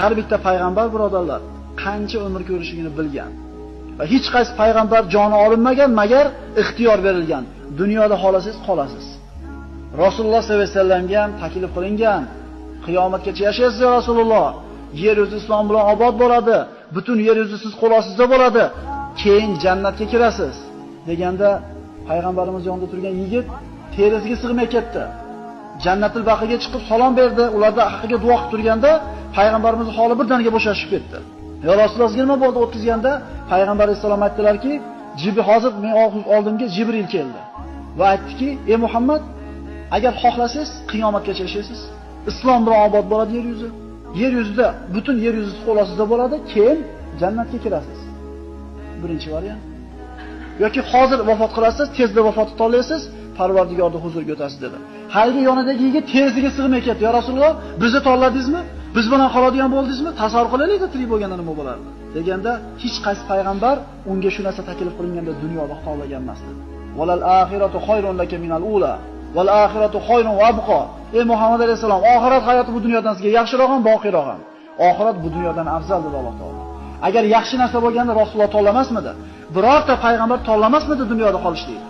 Har bitta payg'ambar birodarlar qancha umr ko'rishligini bilgan. Va hech qaysi payg'ambar joni olinmagan, magar ixtiyor berilgan. Dunyoda xolasiz qolasiz. Rasululloh sollallohu alayhi vasallamga ham taklif qilingan. Qiyomatgacha yashaysiz ya Rasululloh. Yer yuzi islom bilan obod bo'ladi. Butun yer yuzi siz qo'l ostida bo'ladi. Keyin jannatga kirasiz deganda payg'ambarimiz yonida turgan yigit terisiga sig'may ketdi. Jannatul Baqiga chiqib salom berdi. Ularda haqqiga duo qilib turganda payg'ambarimizning holi birdaniga bo'shashib ketdi. Ya Rasululloh nima bo'ldi o'tkazganda payg'ambar alayhisalom aytdilarki, hozir men oldimga Jibril keldi va aytdiki, "Ey Muhammad, agar xohlasangiz qiyomatgacha yashaysiz. Islom bilan obod bo'ladi yer yuzi. Yer yuzida butun yer yuzi qo'l ostida bo'ladi, keyin jannatga kirasiz." Birinchi variant. Yoki hozir vafot qilasiz, tezda vafot tanlaysiz, Parvardigorning huzuriga o'tasiz dedi. Haligi yonidagi yigit terisiga sig'may ketdi. "Ya Rasululloh, bizni tanladingizmi? Biz bilan qoladigan bo'ldingizmi? Tasavvur qilaylik-da, tirik bo'lganda nima bo'lardi?" Deganda hech qaysi payg'ambar unga shu narsa taklif qilinganda dunyoda tanlagan emas dedi. Valal oxiratu khayrun laka minal ula val oxiratu khayrun va abqa. Ey Muhammad alayhisalom, oxirat hayoti bu dunyodan sizga yaxshiroq ham, boqiyroq ham. Oxirat bu dunyodan afzal dedi Alloh taolo. Agar yaxshi narsa bo'lganda Rasululloh tanlamasmidi? Birorta payg'ambar tanlamasmidi dunyoda qolishlikni?